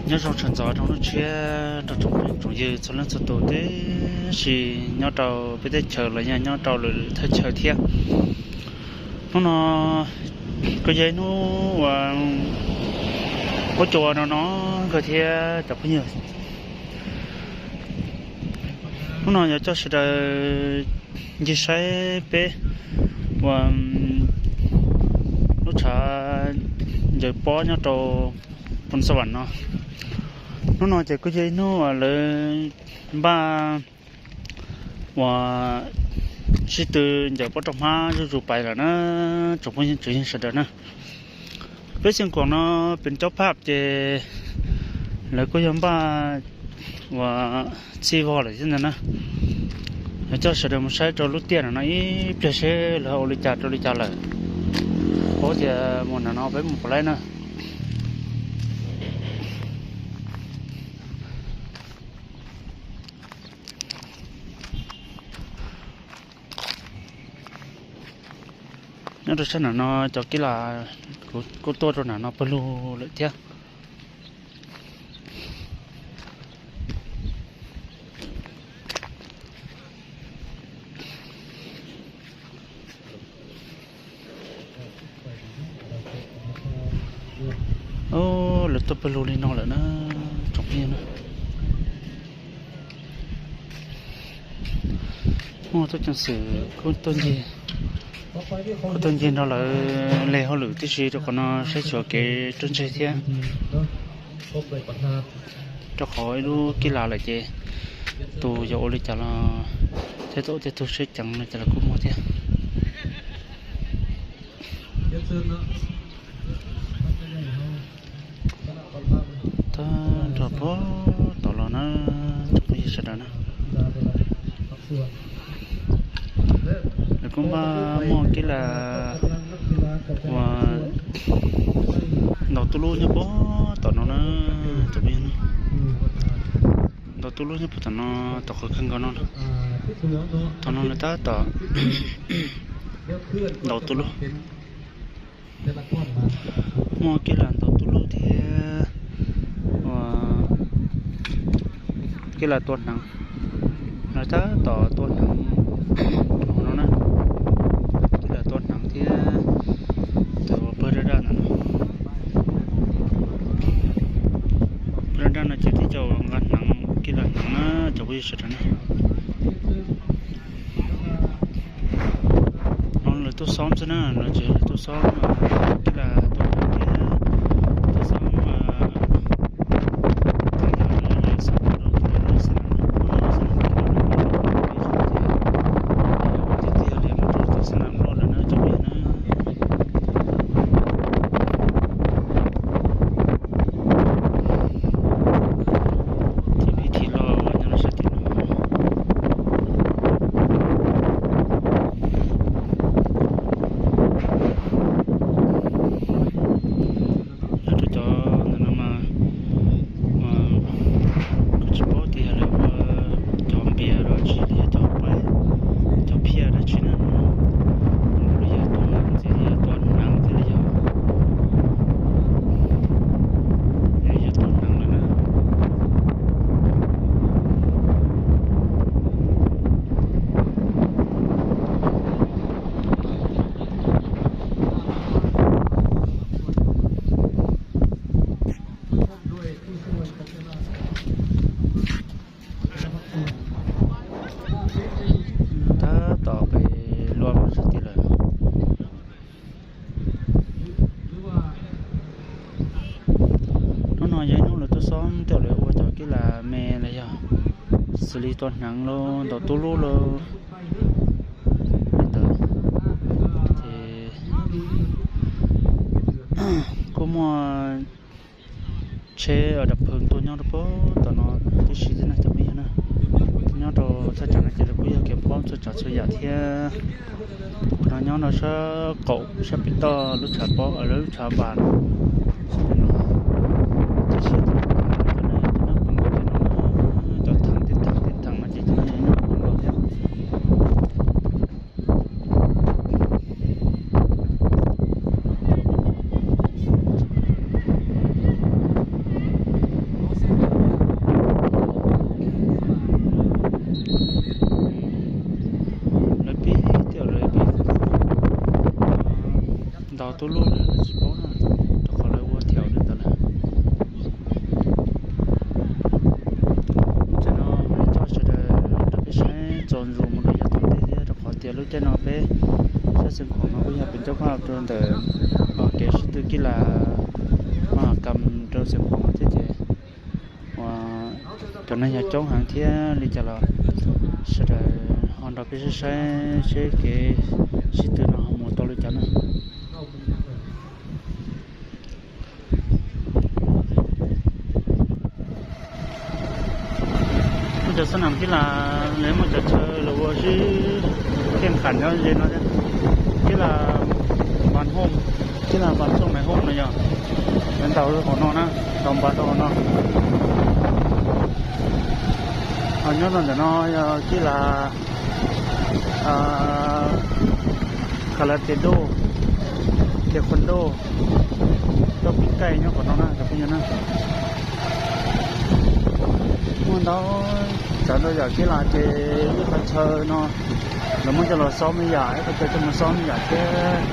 Nyob zoo sawv ntxov rau hnub tshiab rau tsoom phooj tsoom ywg txhua leej txhua tus, tiam sis nyob rau peb teb chaws los yog nyob rau lwm thaj chaw thiab. Hnub no kuj yog ib hnub uas huab cua no no kawg thiab cov phooj ywg. Hnub no yuav coj sawv daws ncig saib peb uas lub tshav ncaws pob nyob rau Phoos Xas Vas no. Hnub no ces kuj yog ib hnub uas lawv npaj uas sib tw ncaws pob rau hmab zuj zus pais lawm na, tsoom phooj ywg tsoom ywg sawv daws na. Peb xeev Khuam no pem Cob Phaj ces lawv kuj yog npaj uas txhij vog lawm thiab ntag na. Yuav coj sawv daws mus saib rau lub tiaj no no ib pliag seb lawv ua li cas rau li cas lawm. Paub tias mus nram no peb mus puas laib na. Nyob rau sab nram no cov kib las kuj tuaj rau nram no pawg lug lawm thiab. Lawv tuaj pawg lug li no lawm na, tsoom phooj ywg na. Muaj tub ceev xwm kuj tuaj ncig nrog lawv leg hauj lwm tib si rau qhov no saib xyuas kev ruaj ntseg thiab. Rau qhov ib lub kib las lawm ces tus yuav ua li cas los thiab, tus ua tej tug siab ceev no ces los kuj muaj thiab. Tag nrho puag tom los na, tsoom phooj ywg sawv daws na. Lawv kuj npaj muaj kib las uas ntaus tuj lub nyob puag tom no na, tsoom phooj ywg. Ntaus tuj lub nyob puag tom no, tom qhov kawg nkaus no. Tom no lawv tab tom ntaus tuj lub. Muaj kib las ntaus tuj lub thiab kib las tua hneev. Lawv tab tom tua hneev no na. Kib las tua hneev thiab tus pawg daj daj ntawm no. Pawg daj daj no ces tib co nqa hneev, kib las hneev na, cov phooj ywg sawv daws na. No lawv tuaj xob xwb na, no ces lawv tuaj xob, kib las tua hneev thiab tuaj xob. Thib pib thib los nyob rau sab tim no. Nyob rau cov ntawm no mas kuv tsis paub tias lawv ua cov npias dab tsi los yog cov paib, cov phiaj dab tsi na, los yog tua hneev ntxiv, yog tua hneev ntxiv los yog, yog tua hneev lawm na. Tab tom pem lub sab tid lawm. Hnub no yog ib hnub lawv tuaj xob tej lawv ua cov kib las me los yog xws li tua hneev los ntaus tub lub los li ntawd. Ces kuj muaj tsheb dab phwv tuaj nyob rau puag tom no tib si thiab na cov phooj ywg na. Nyob rau thaj tsam no ces lawv kuj yog kev pom txhua tsav txhua yam thiab. Qhov no nyob rau sab qaum sab pem toj lub tshav pob, lub tshav npas no. Tib si thiab, cov no cov no poob nkaus thiab no, cov theem tej theem tej theem no ces cov no yog nyob poob nkaus thiab. Xeev Khuam no kuj yog pem ncauj qab rau ntawm kev sib tw Kib Las Maj Has Kas rau Xeev Khuam no thiab ces ua cov neeg yog coob heev thiab li cas los sawv daws ho nrog peb saib saib seb kev sib tw no ho mus tau li cas na. Muaj cov xab nam Kib Las, lawv muaj cov chaw los ua sib thiaj nqham nyob ze no thiab. Kib Las Npas Hooj, Kib Las Npas Txooj Nais Hooj no yog, lawv ntaus rau hauv no na, ntaus npas rau hauv no. Ho nyob rau ntawm no yog Kib Las Kha Las Tes Doj, Tes Khuas Doj, Doj Pib Kaij nyob qhov no na cov phooj ywg na. Muaj ntau tsav ntau yam Kib Las ces ib qhov chaw no lawv muab coj los xob me yam, ib qhov chaw coj mus xob me yam thiab.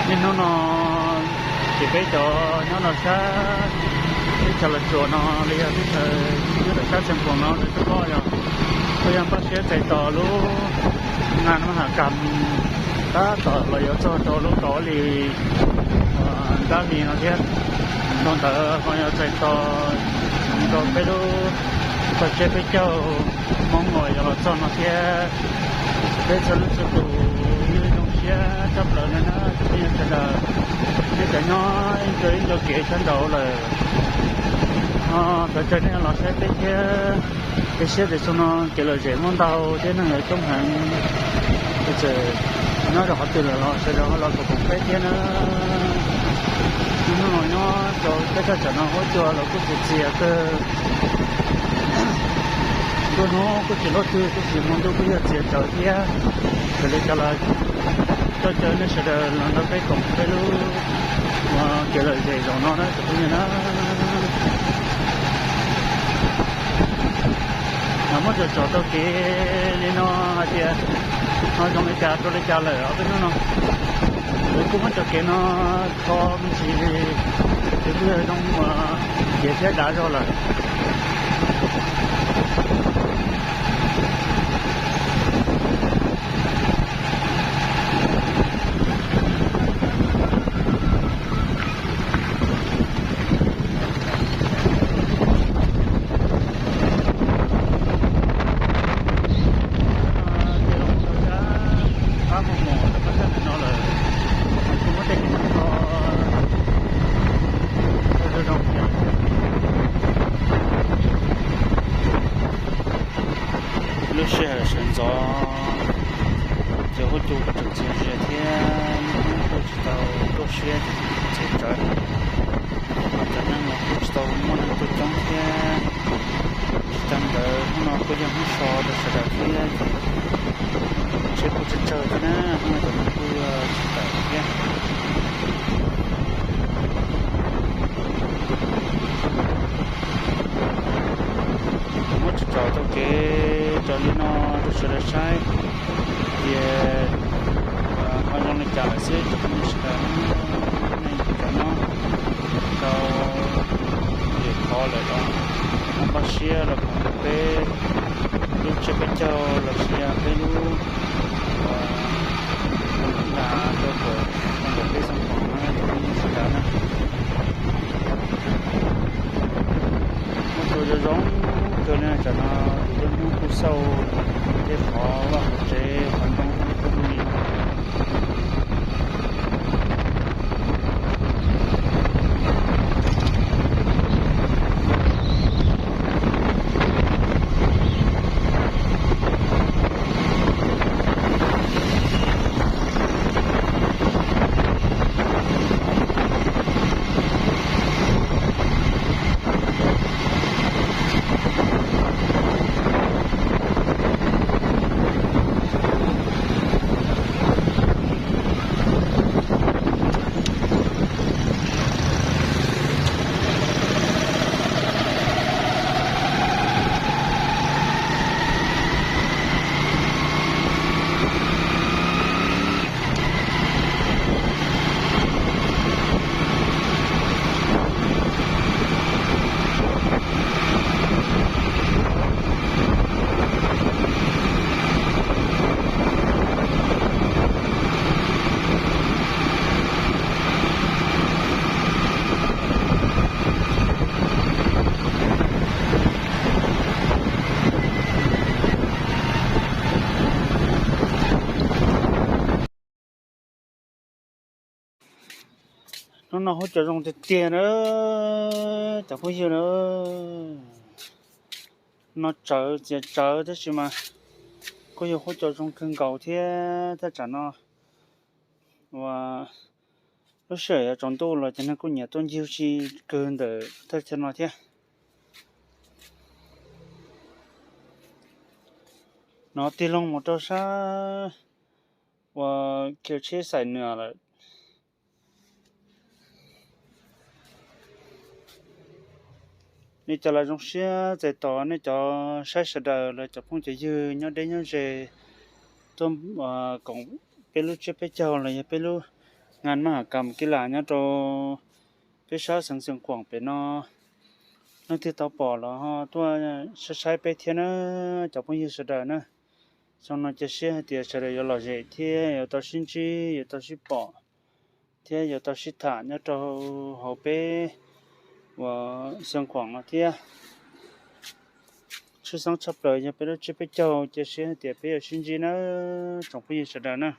Niaj hnub no ces peb cov nyob no sab teb chaws Los Tsuas no los yog teb chaws nyob rau sab Xeev Khuam no lawv tub koj yog kuj yog npaj siab txais tos lub nas no mas has kas tab tom los yuav txog rau lub kaum ob hlis ntab hli no thiab. Thaum ntawd ho yog txais tos rau peb lub toj siab peb caug Hmoob uas yuav los txog no thiab. Peb txhua leej txhua tus yeej zoo siab tshaj plaws li na cov phooj ywg sawv daws, nej cov nyob ib ncua ib ncua kev sab nraud lawm, thov caw nej los saib peb thiab. Peb siab tias xyoo no kev lom zem muaj ntau thiab neeg coob heev, txawm nyob rau qhov twg lawm los sawv daws ho los koom peb thiab na. Hnub no nyob rau teb chaws no huab cua los kuj txias txias kawg. Nruab hnub kuj tsis loj twg, kuj tsis hmo ntuj kuj yog txias tsawv thiab. Txawm li cas los coj caw nej sawv daws los nrog peb koom peb lub kev lom zem zaum no na cov phooj ywg na. Muab tsom tsom tau kev li no hais tias ho zoo li cas rau li cas lawm ob peb hnub no. Kuv kuj muab tsom kev no kho me ntsis, ces kuj yog zoo kev thiab dav zog lawm. Lub sij hawm sawv ntxov ces huab cua kuj tseem txias zias thiab, hnub kuj tsis tau tuaj siab ces kuj txias tsawv. Ho cov neeg los kuj tsis tau muaj neeg tuaj coob thiab. Tsis tas ntawd hnub no kuj yog hnub so rau sawv daws thiab ces tsheb kuj tsawg tsawg thiab na, hnub no cov neeg kuj tsis tawm thiab. Muab tsom tsom tau kev raws li no rau sawv daws saib, ces ho zoo li cas lawm xwb cov phooj ywg sawv daws, nej cov nyob rau lwm qhov lawm los ho npaj siab los koom peb lub tsiab peb caug los sis yog peb lub nas rau kom tau ntawm peb Xeev Khuam no cov phooj ywg sawv daws na. Muaj tsuas zoo zoo kawg li, tsam no tus dej hnub kuj xauj tej qhov vaj qhov tsev qhov ntoo kuj du li no. Hnub no huab cua zoo tiag tiag na cov phooj ywg na. No tsawv txias tsawv tab sis mas kuj yog huab cua zoo kawg nkaus thiab. Thaj tsam no uas lub sij hawm yuav tsaus ntuj los ces neeg kuj nyiam tuaj ncig ua si kawg ntawm thaj chaw no thiab. No tig loo mus rau sab uas khiv tsheb xais nws lawm. Nej cov los zoo siab txais tos nej cov saib sawv daws los cov phooj cov ywg nyob deb nyob ze tuaj koom peb lub tsiab peb caug los yog peb lub ngan maj ham kam kib las nyob rau peb sab xeev Xeev Khuam pem no. Leej twg tau pom los ho tuaj saib saib peb thiab na cov phooj ywg sawv daws na. Xyoo no cia siab hais tias sawv daws yuav lom zem thiab yuav tau sib ntsib, yuav tau sib pom thiab yuav tau sib tham nyob rau hauv peb uas Xeev Khuam no thiab. Tshwj xeeb tshaj plaws yog peb lub tsiab peb caug, cia siab hais tias peb yuav sib ntsib na tsoom phooj ywg sawv daws na.